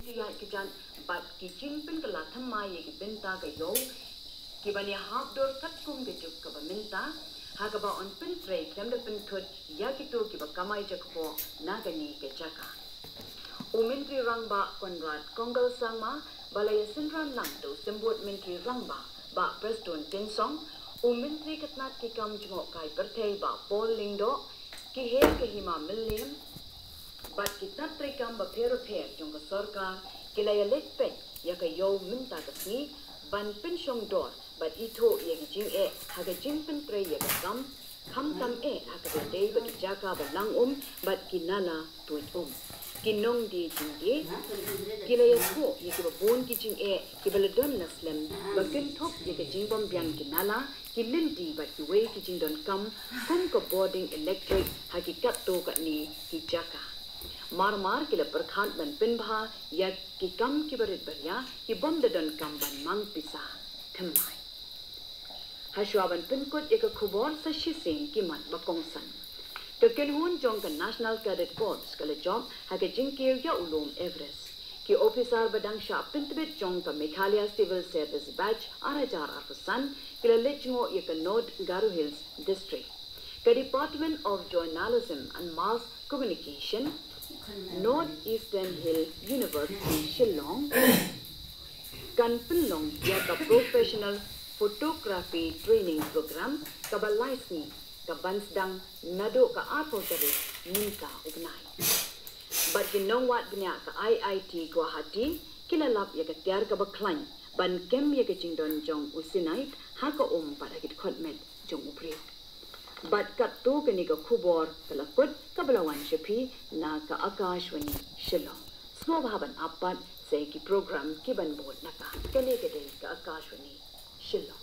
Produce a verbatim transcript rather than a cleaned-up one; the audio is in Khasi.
ki ïaid ki jat bad ki jingpynkylla thymmai ïa ki bynta ka ïew kiban ïahap dur katkum ka juk kaba mynta, ha kaba yn pyntrei khlem da pynthut ïa kito kiba kamai jakpoh na kane ka jaka. U Myntri Rangbah Conrad Kongkal Sangma ba la ïasynran lang da u Symbud Myntri Rangbah Bah Prestone Tynsong, u Myntri ka tnat ki kam jngohkai pyrthei Bah Paul Lyngdoh, ki heh ka hima mylliem bad ki tat treikam bapher bapher jong ka sorkar ki la ïaleit peit ïa ka ïew mynta ka sngi ban pynshong dor bad ithuh ïa ki jingeh ha ka jingpyntrei ïa ka kam, khamtam eh ha kaba dei bad ki jaka ba lang um bad ki nala tuid um. Ki nongdie jingdie ki la ïathuh ïa kiba bun ki jingeh kiba la don la slem ba kynthup ïa ka jingbym biang ki nala, ki lynti bad kiwei ki jingdonkam kum ka bording elektrik ha ki katto katne ki jaka. Mar mar ki la pyrkhat ban pynbha ïa ki kam kiba rit ba ria kibym da donkam ban mang pisa thymmai. Hashwa ban pynkut ïa ka khubor sa shisien ki mat ba kongsan. Ka kynhun jong ka National Cadet Corps ka la jop ha ka jingkiew ïa u lum Everest. Ki ophisar ba dang shah pyntbit jong ka Meghalaya Civil Service Batch ar hajar arphew san ki la leit jngoh ïa ka North Garo Hills District. Ka Department of Journalism and Mass Communication, North Eastern Hill University, Shillong, kan pynlong ïa ka Professional Photography Training Program kaba lai sngi, kaban sdang naduh ka arphew tarik mynta u bnai. Bad ki nongwad bniah ka I I T Guwahati ki la lap ïa ka tiar kaba khlaiñ ban kem ïa ka jingdon jong u Sinait ha ka um bad ha ki dkhot met jong u briew. Bad katto kane ka khubor ka la kut kaba la wan sha phi na ka Akashvani Shillong. Sngewbha ban ap pat sa ki program kiban bud na ka. Kane ka dei ka Akashvani Shillong.